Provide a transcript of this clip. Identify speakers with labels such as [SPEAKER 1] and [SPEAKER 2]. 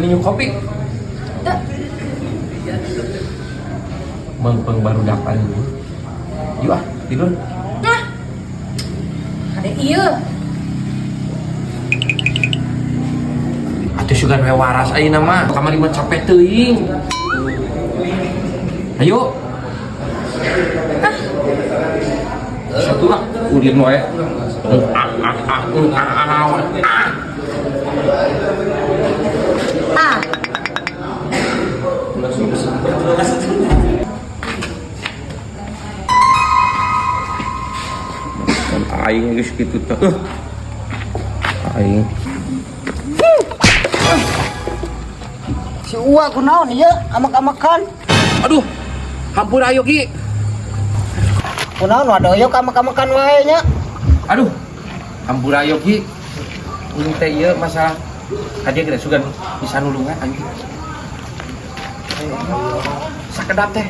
[SPEAKER 1] Minum kopi.
[SPEAKER 2] Teu.
[SPEAKER 1] Mengpeng baru dapat ini. Yuk ah, tidur.
[SPEAKER 2] Nah. Ada ieu.
[SPEAKER 1] Atuh sugan we waras ayeuna mah. Kamari mah capek teuing. Ayo. Satu lah, ulin wae. Ah ah ah ah ah ah.
[SPEAKER 2] Ah.
[SPEAKER 1] Kan aing geus kitu teh. Aing.
[SPEAKER 3] Si Uwa kunaon ieu amak-amakan?
[SPEAKER 1] Aduh. Hampura ayo Ki.
[SPEAKER 3] Kunaon wadoyok amak-amakan wae nya?
[SPEAKER 1] Aduh. Hampura ayo Ki. Ini teh ieu masalah hadiah geus sugan bisa nulungan anjing. Sakedap teh.